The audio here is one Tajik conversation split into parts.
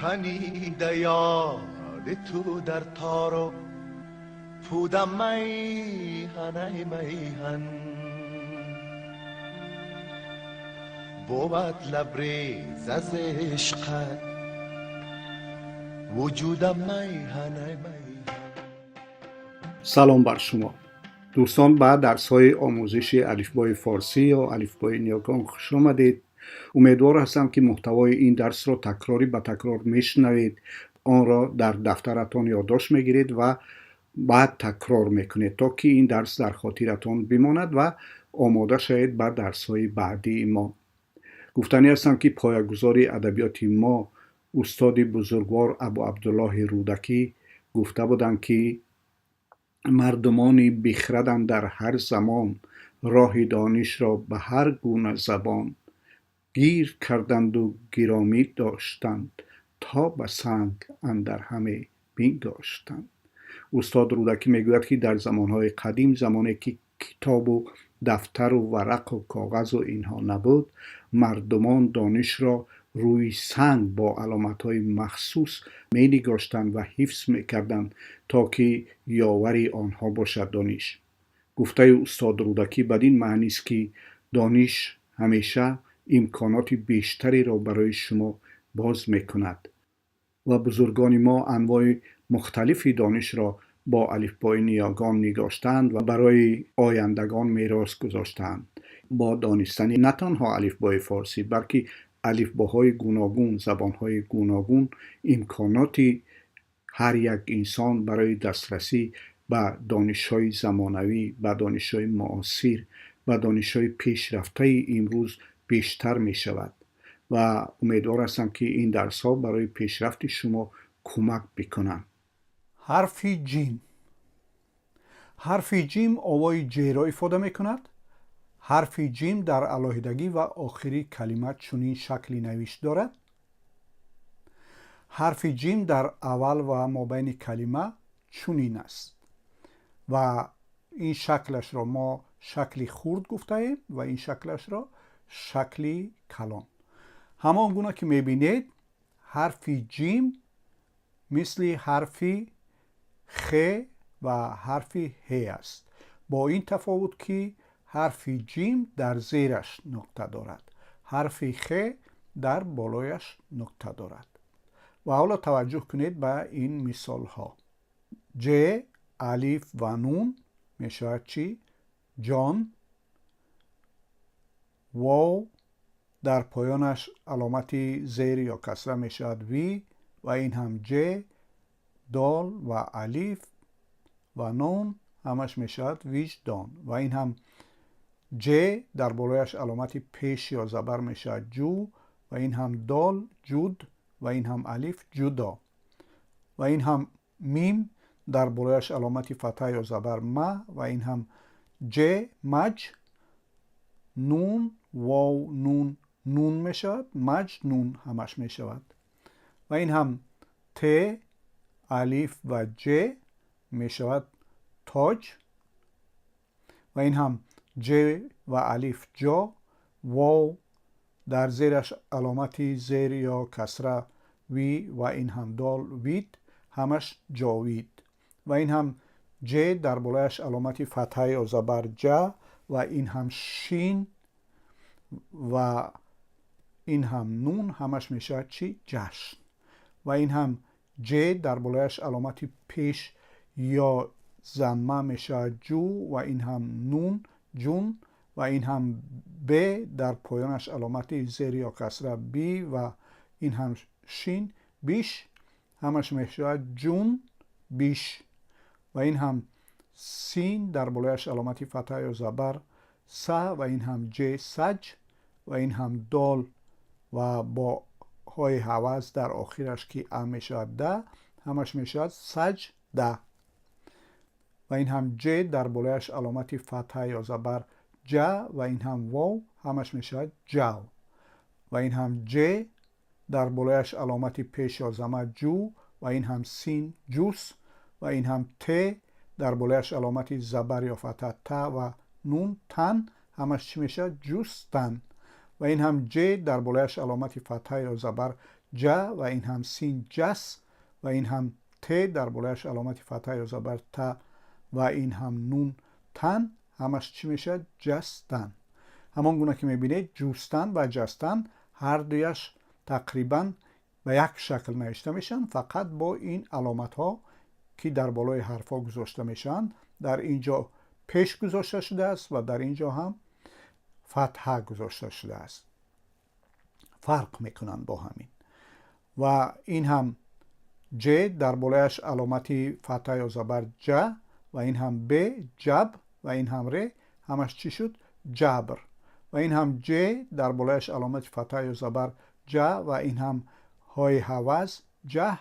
Танида ёди ту дар тору пудам майҳанай майҳан. Бувад лабрез аз ишқат вуҷудам майҳанай майҳан. Салом бар шумо, дӯстон. Ба дарсҳои омӯзиши алифбои форсӣ ё алифбои ниёгон хуш омадед. Умедвор ҳастам, ки муҳтавои ин дарсро такрорӣ ба такрор мешунавед, онро дар дафтаратон ёддошт мегиред ва баъд такрор мекунед, то ки ин дарс дар хотиратон бимонад ва омода шавед ба дарсҳои баъдии мо. Гуфтанӣ ҳастам, ки поягузори адабиёти мо, устоди бузургвор Абу Абдуллоҳи Рӯдакӣ, гуфта буданд, ки мардумони бихрадам дар ҳар замон роҳи донишро ба ҳар гуна забон гир карданду гиромӣ доштанд, то ба санг андар ҳаме бингоштанд. Устод Рӯдакӣ мегӯяд, ки дар замонҳои қадим, замоне ки китобу дафтару варақу коғазу инҳо набуд, мардумон донишро рӯи санг бо аломатҳои махсус менигоштанд ва ҳифз мекарданд, то ки ёвари онҳо бошад дониш. Гуфтаи устод Рӯдакӣ бадин маънист, ки дониш ҳамеша имконоти бештареро барои шумо боз мекунад ва бузургони мо анвои мухталифи донишро бо алифбои ниёгон нигоштаанд ва барои ояндагон мерос гузоштаанд. Бо донистани на танҳо алифбои форсӣ, балки алифбоҳои гуногун, забонҳои гуногун, имконоти ҳар як инсон барои дастрасӣ ба донишҳои замонавӣ, ба донишҳои муосир, ба донишҳои пешрафтаи имрӯз бештар мешавад ва умедвор ҳастам, ки ин дарсҳо барои пешрафти шумо кӯмак бикунанд. Ҳарфи ҷим. Ҳарфи ҷим овои ҷеро ифода мекунад. Ҳарфи ҷим дар алоҳидагӣ ва охири калима чунин шакли навишт дорад. Ҳарфи ҷим дар аввал ва мобайни калима чунин аст ва ин шаклашро мо шакли хурд гуфтаем ва ин шаклашро шакли калон. Ҳамон гуна ки мебинед, ҳарфи ҷим мисли ҳарфи х ва ҳарфи ҳ аст, бо ин тафовут, ки ҳарфи ҷим дар зераш нуқта дорад, ҳарфи х дар болояш нуқта дорад. Ва ҳоло таваҷҷӯҳ кунед ба ин мисолҳо: ҷ, алиф ва нун мешавад чӣ? Ҷон. Вов, дар поёнаш аломати зер ё касра мешавад ви ва ин ҳам ҷ, дол ва алиф ва нун, ҳамаш мешавад виҷдон. Ва ин ҳам ҷ, дар болояш аломати пеш ё забар мешавад ҷу ва ин ҳам дол, ҷуд ва ин ҳам алиф, ҷудо. Ва ин ҳам мим, дар болояш аломати фатҳа ё забар ма ва ин ҳам ҷ, маҷ, нун, вов, нун, нун мешавад, маҷ нун ҳамаш мешавад. Ва ин ҳам т, алиф ва ҷ мешавад тоҷ ва ин ҳам ҷ ва алиф, ҷо, вов, дар зераш аломати зер ё касра ви ва ин ҳам дол, вид, ҳамаш ҷовид. Ва ин ҳам ҷ, дар болояш аломати фатҳа ё забар ҷа ва ин ҳам шин ва ин ҳам нун, ҳамаш мешавад чӣ? Ҷашн. Ва ин ҳам ҷ, дар болояш аломати пеш ё замма мешавад ҷу ва ин ҳам нун, ҷун. Ва ин ҳам б, дар поёнаш аломати зер ё касра би ва ин ҳам шин, биш, ҳамаш мешавад ҷун биш. Ва ин ҳам син, дар болояш аломати фатҳа ё забар са ва ин ҳам ҷ, саҷ ва ин ҳам дол ва бо ҳои ҳаваз дар охираш, ки а мешавад да, ҳамаш мешавад саҷда. Ва ин ҳам ҷ, дар болояш аломати фатҳа ё забар ҷа ва ин ҳам вов, ҳамаш мешавад ҷав. Ва ин ҳам ҷ, дар болояш аломати пеш ё зама ҷу ва ин ҳам син, ҷус. Ва ин ҳам т, дар болояш аломати забар ё фатҳа та ва нун, тан, ҳамаш чӣ мешавад? Ҷустан. Ва ин ҳам ҷ, дар болояш аломати фатҳа ё забар. ҷа ва ин ҳам син, ҷас, ва ин ҳам т, дар болояш аломати фатҳа ё забар та ва ин ҳам нун, тан, ҳамаш чӣ мешавад? Ҷастан. Ҳамон гуна ки мебинед, ҷустан ва ҷастан ҳар дуяш тақрибан ба як шакл навишта мешаванд, фақат бо ин аломатҳо, ки дар болои ҳарфҳо гузошта мешаванд. Дар ин ҷо пеш гузошта шудааст ва дар ин ҷо ҳам фатҳа гузошта шудааст, фарқ мекунанд бо ҳамин. Ва ин ҳам ҷ, дар болояш аломати фатҳа ё забар ҷа, ва ин ҳам б, ҷаб, ва ин ҳам ре, ҳамаш чӣ шуд? Ҷабр. Ва ин ҳам ҷ, дар болояш аломати фатҳа ё забар ҷа, ва ин ҳам ҳои ҳаваз, ҷаҳ,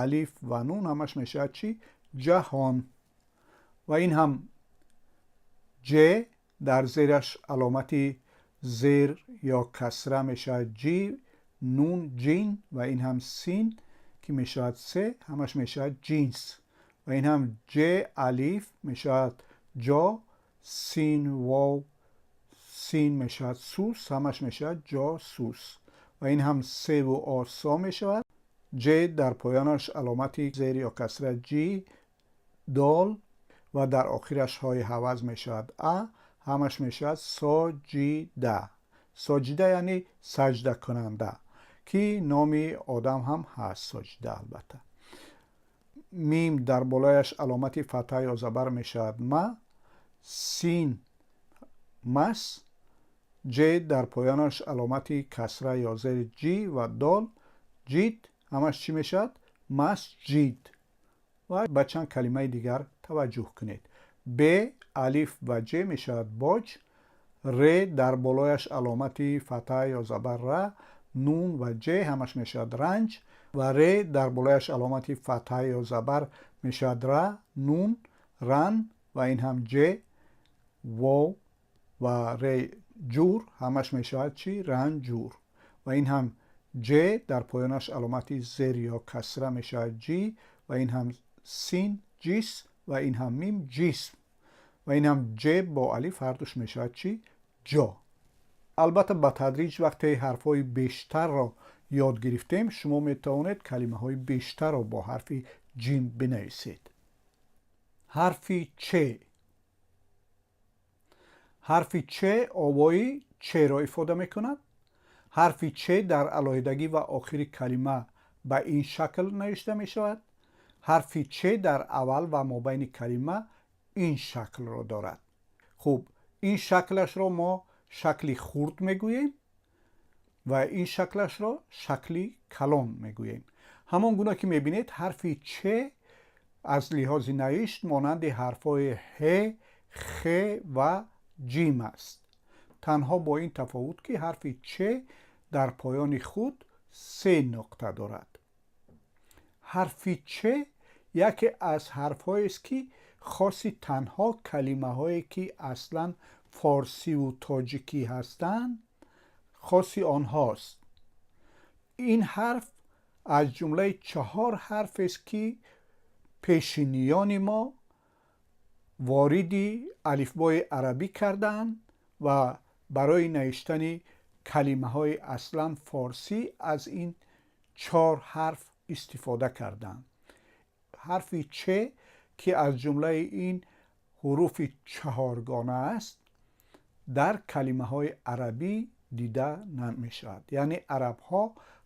алиф ва нун, ҳамаш мешавад чӣ? Ҷаҳон. Ва ин ҳам ҷ, дар зераш аломати зер ё касра мешавад ҷи, нун, ҷин, ва ин ҳам син, ки мешавад се, ҳамаш мешавад ҷинс. Ва ин ҳам ҷ, алиф мешавад ҷо, син, вов, син мешавад сус, ҳамаш мешавад ҷосус. Ва ин ҳам севу о, со мешавад. Ҷ, дар поёнаш аломати зер ё касра ҷи, дол ва дар охираш ҳои ҳаваз мешавад а, ҳамаш мешавад соҷида. Соҷида яъне саҷдакунанда, ки номи одам ҳам ҳаст Соҷида. Албатта, мим, дар болояш аломати фатҳа ё забар мешавад ма, син, мас, ҷ, дар поёнаш аломати касра ё зери ҷи ва дол, ҷид, ҳамаш чӣ мешавад? Масҷид. Ва ба чанд калимаи дигар таваҷҷӯҳ кунед. Б, алиф ва ҷ мешавад боҷ, р, дар болояш аломати фатҳа ё забар ра, нун ва ҷ, ҳамаш мешавад ранҷ, ва р, дар болояш аломати фатҳа ё забар мешавад ра, нун, ран, ва ин ҳам ҷ, вов ва р, ҷур, ҳамаш мешавад чӣ? Ранҷур. Ва ин ҳам ҷ, дар поёнаш аломати зер ё касра мешавад ҷи, ва ин ҳам син, ҷис, ва ин ҳам мим, ҷисм, ва ин ҳам ҷ бо алиф, ҳардуш мешавад чӣ? Ҷо. Албатта, ба тадриҷ вақте ҳарфҳои бештарро ёд гирифтем, шумо метавонед калимаҳои бештарро бо ҳарфи ҷим бинависед. Ҳарфи ч. Ҳарфи ч овои чро ифода мекунад. Ҳарфи ч дар алоҳидагӣ ва охири калима ба ин шакл навишта мешавад. Ҳарфи ч дар аввал ва мобайни калима ин шаклро дорад. Хуб, ин шаклашро мо шакли хурд мегӯем ва ин шаклашро шакли калон мегӯем. Ҳамон гуна ки мебинед, ҳарфи ч аз лиҳози навишт монанди ҳарфҳои ҳ, х ва ҷим аст, танҳо бо ин тафовут, ки ҳарфи ч дар поёни худ се нуқта дорад. Ҳарфи ч яке аз ҳарфҳоест, ки хоси танҳо калимаҳое, ки аслан форсиву тоҷикӣ ҳастанд, хоси онҳост. Ин ҳарф аз ҷумлаи чаҳор ҳарфест, ки пешиниёни мо вориди алифбои арабӣ карданд ва барои навиштани калимаҳои аслан форсӣ аз ин чор ҳарф истифода карданд. Ҳарфи ч, ки аз ҷумлаи ин ҳуруфи чаҳоргона аст, дар калимаҳои арабӣ дида намешавад, яъне арабҳо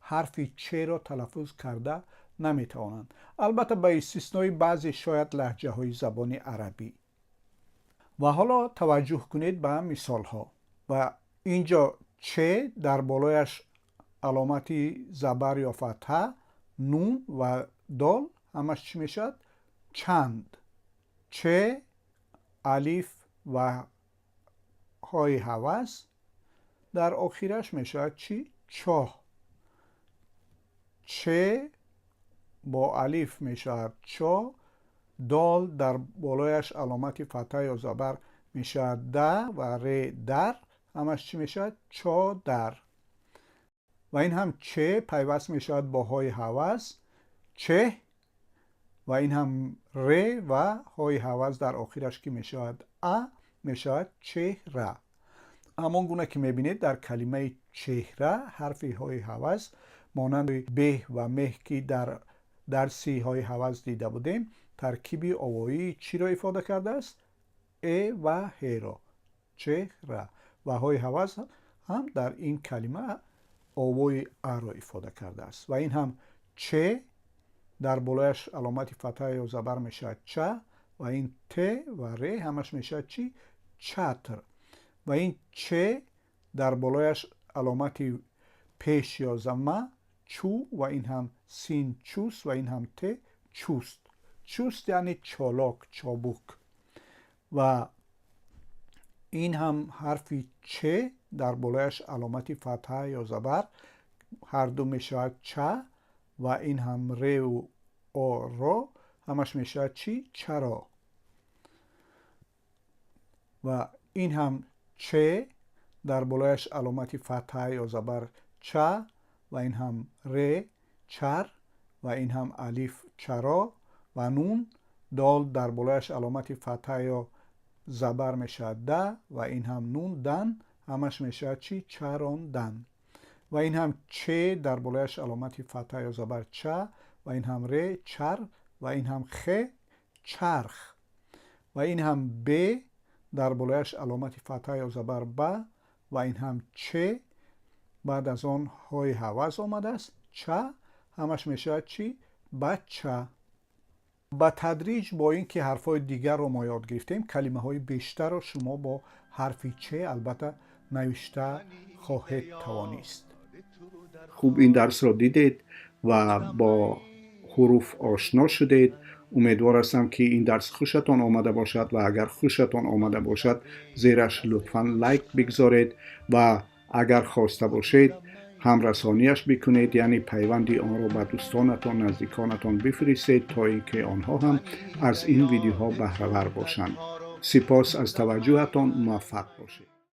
ҳарфи чро талаффуз карда наметавонанд, албатта, ба истиснои баъзе шояд лаҳҷаҳои забони арабӣ. Ва ҳоло таваҷҷӯҳ кунед ба мисолҳо. Ва ин ҷо ч, дар болояш аломати забар ё фатҳа, нун ва дол, ҳамаш чӣ мешавад? Чанд. Ч, алиф ва ҳои ҳаваз дар охираш мешавад чӣ? Чоҳ. Ч бо алиф мешавад чо, дол, дар болояш аломати фатҳа ё забар мешавад да ва ре, дар, ҳамаш чӣ мешавад? Чодар. Ва ин ҳам ч пайваст мешавад бо ҳои ҳаваз, чеҳ, ва ин ҳам ре ва ҳои ҳаваз дар охираш, ки мешавад а, мешавад чеҳра. Ҳамон гуна ки мебинед, дар калимаи Чеҳра, ҳарфи ҳои ҳаваз, монанди беҳ ва меҳ, ки дар дарси ҳои ҳаваз дида будем, таркиби овоии чиро ифода кардааст? Э ва ҳеро. Чеҳра ва ҳои ҳаваз ҳам дар ин калима овои аро ифода кардааст. Ва ин ҳам че, дар болояш аломати фатҳа ё забар, мешавад ча. Ва ин т ва ре ҳамаш мешавад чӣ? Чатр. Ва ин че, дар болояш аломати пеш ё замма, чу. Ва ин ҳам син, чус. Ва ин ҳам те, чуст. Чуст яъне чолок, чобук. Ва ин ҳам ҳарфи че, дар болояш аломати фатҳа ё забар, ҳарду мешавад ча. Ва ин ҳам реву о ро ҳамаш мешавад чӣ? Чаро. Ва ин ҳам че, дар болояш аломати фатҳа ё забар, ча. Ва ин ҳам ре, чар. Ва ин ҳам алиф, чаро. Ва нун, дол, дар болояш аломати фатҳа ё забар, мешавад да. Ва ин ҳам нун, дан, ҳамаш мешавад чӣ? Чарондан. Ва ин ҳам че, дар болояш аломати фатҳа ё забар, ча. Ва ин ҳам ре, чар. Ва ин ҳам хе, чарх. Ва ин ҳам б, дар болояш аломати фатҳа ё забар, ба. Ва ин ҳам че, баъд аз он ҳои ҳаваз омадааст, ча, ҳамаш мешавад чӣ? Бача. Ба тадриҷ, бо ин ки ҳарфҳои дигарро мо ёд гирифтем, калимаҳои бештарро шумо бо ҳарфи че албатта навишта хоҳед тавонист. Хуб, ин дарсро дидед ва бо ҳуруф ошно шудед. Умедвор ҳастам, ки ин дарс хушатон омада бошад ва агар хушатон омада бошад, зераш лутфан лайк бигзоред ва агар хоста бошед, ҳамрасонияш бикунед, яъне пайванди онро ба дӯстонатон, наздиконатон бифиристед, то ин ки онҳо ҳам аз ин видеоҳо баҳравар бошанд. Сипос аз таваҷҷӯҳатон, муваффақ бошед.